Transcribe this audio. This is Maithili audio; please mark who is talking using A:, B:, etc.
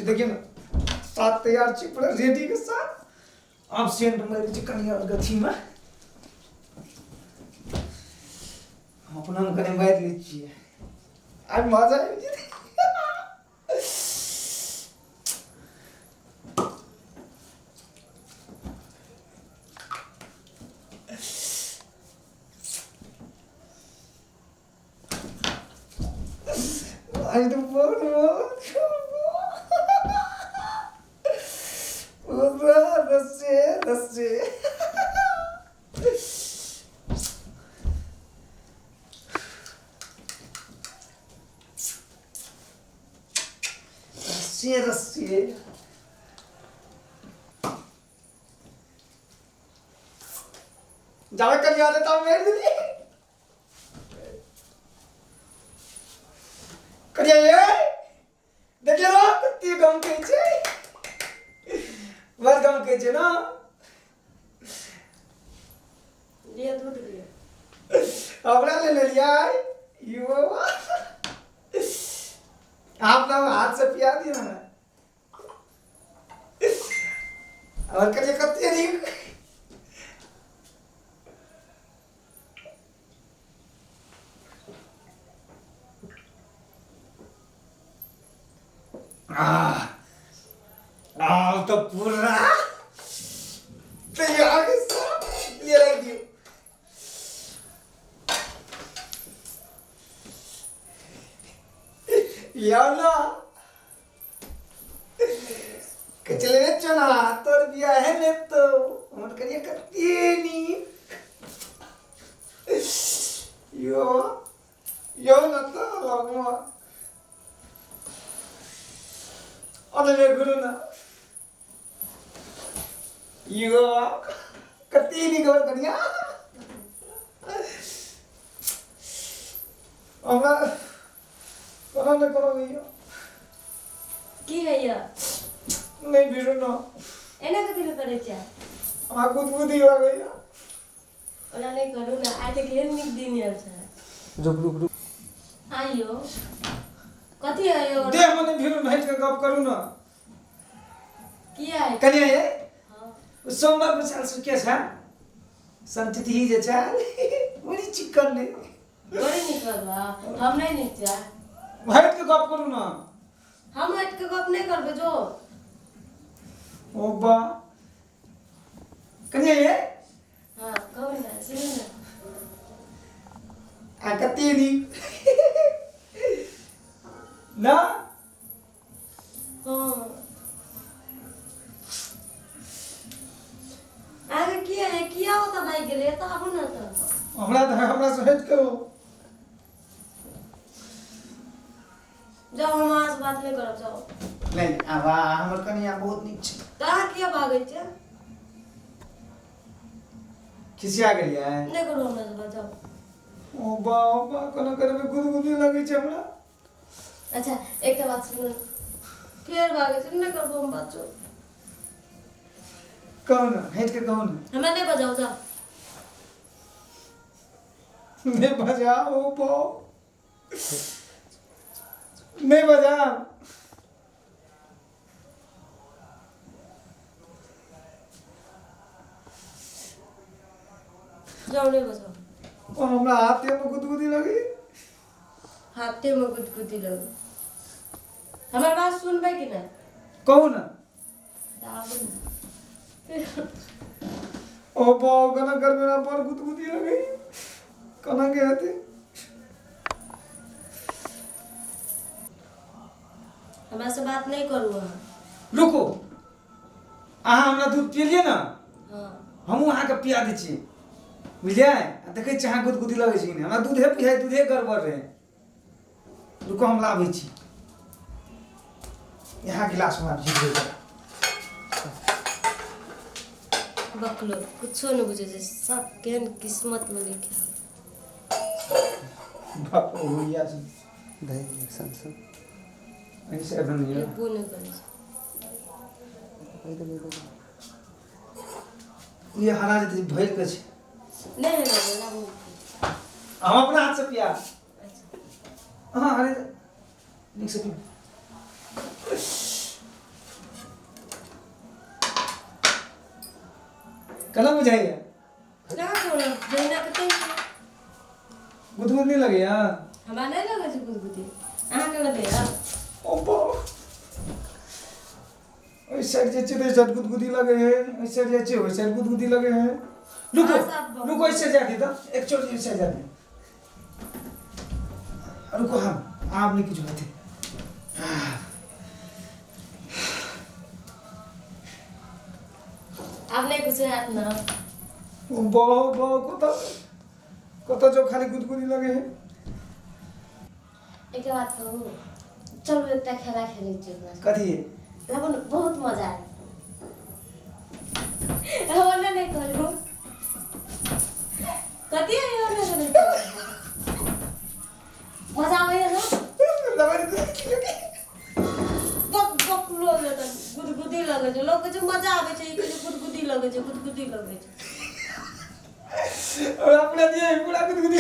A: छी। देखियौ ने, साथ तैयार छी पूरा रेडी के साथ। आब सेंट मारि छी कनि आओर गथीमे, हम अपनामे कनि मारि लै छियै, आब मजा आबि जेतै। आइ तऽ बहुत पूरा रस्से रस्से रस्से रस्से। जाबे कनिया आले तब मारि देलियै। कनिया ये देखियौ ने कते गमकै छै, बड़ गमकै छै ने।
B: लिअ दूध लिअ।
A: हमरा ले लेलियै यो, आप ना हाथ से पिया दियो ना। और करिए कते नीक। आह आह तो पूरा तैयार के साथ ले रख दियो। यार ना के चले रे चना, तोर बियाह है ने तो हमर करिए कते नीक। यो यो न तो लगमा अरे रे गुरु ना, यो कते नीक हमर कनिया। हमरा कोना ने कोनो होइया।
B: की होइया?
A: नहि बिरू न।
B: एना कथी लए करै छियै?
A: हमरा गुदगुदी लगैया।
B: ओना नहि करू ने, आइ तऽ केहन नीक दिन आयल छै।
A: रुक रुक रुक।
B: आइयो कथी आइयो?
A: देह में नहि भिरू, हटि कऽ गप करू न।
B: किया है?
A: कनिया ये।
B: हाँ।
A: सोमवार पर साल सुखे छै संतिथि जे छै बड़ी चिकन ने।
B: बड़ी नीक लगला, हम नहि नीक छै।
A: हटि कऽ गप करू न।
B: हम हटि कऽ गप नहि करबै जो।
A: ओ बा कनिया ये।
B: हाँ कहू ने, सुनू ने।
A: आ कते नीक ना।
B: हाँ अहाँके किया है, किया ओतऽ भागि गेलै? एतऽ आबू ने तऽ।
A: हमरा तऽ हमरा से हटि कऽ
B: जाउ, हम अहाँसँ बात नहि करब, जाउ।
A: नहि आब हमर कनिया बहुत नीक छै।
B: तऽ अहाँ किया भागै छियै?
A: खिसिया गेलियै?
B: नहि करू हमरा से बात, जाउ।
A: ओ बा ओ बा, कोना करबै, गुदगुदी लगै छै हमरा।
B: अच्छा एकटा बात सुनू, फेर भागै छै, नहि करबो हम बात, जो।
A: कहू ने, हटि कऽ कहू ने।
B: हमरा नहि बजाउ, जाउ।
A: नहि बजाउ बा, नहि बजाउ।
B: जाउ, नहि बजाउ।
A: ओ हमरा हाथेमे गुदगुदी लगै।
B: हाथेमे गुदगुदी लगै? हमर बात सुनबै कि नहि?
A: कहू ने।
B: तऽ आबू ने।
A: ओ बाउ, केना करबै, हमरा बड़ गुदगुदी लगै, केना के हेतै?
B: हमरा से बात नहि करू अहाँ।
A: रुकू, अहाँ हमरा दूध पियलियै ने?
B: हाँ।
A: हमहूँ अहाँके पिया दै छी, बुझलियै? आ देखै छी अहाँ गुदगुदी लगै छै कि नहि। हमरा दूधे पिहाइ, दूधे गड़बड़ रहै। रुकू, हम लाबै छी यहाँ गिलासमे आब झिकबै जरा।
B: बकलो कुछो नहि बुझै छै सब, केहन किस्मतमे लिखल।
A: बाप रे, होइया छै।
C: दही सन सन।
A: ऐसे बन गया।
B: एबो नहि करै छै।
A: ये हरा जेतै, भरि के छै।
B: नहि नहि नहि लाबू।
A: हम अपना हाथ से पिया।
B: अच्छा।
A: हाँ, अरे नीक से पिया। केना बुझाइया?
B: कहाँ कोनो जहिना के तहिना।
A: गुदगुद नहि लगैया?
B: हमरा नहि लगै छै गुदगुदी, अहाँके लगैया?
A: ओ बाप, ओहि साइड जाइ छियै तऽ ओहि साइड गुदगुदी लगै है, ओहि साइड जाइ छियै ओहि साइड गुदगुदी लगै है। रुको।
B: हाँ, साफ।
A: रुको, ऐसे जाके तऽ एक चोट ऐसे जाके रुको। हम आब नहि किछु हेतै।
B: आब नहि कुछो हैत ने।
A: ओ बहु बहु, कतऽ कतऽ जो खाली गुदगुदी लगे है।
B: एकटा बात कहू? चलू, एकटा खेला खेलै छी अपना सब।
A: कथी?
B: लगन बहुत मजा आयत। ओने नहि कहलहुँ, कथी है ओने नहि कहलहुँ। मजा आबैया ने? बक बक लोग तऽ गुदगुदी लगै छै। लोग कहै छै मजा आबै छै, ई कहै छै गुदगुदी लगै छै, गुदगुदी लगै छै।
A: और अपने दिए पूरा गुदगुदी।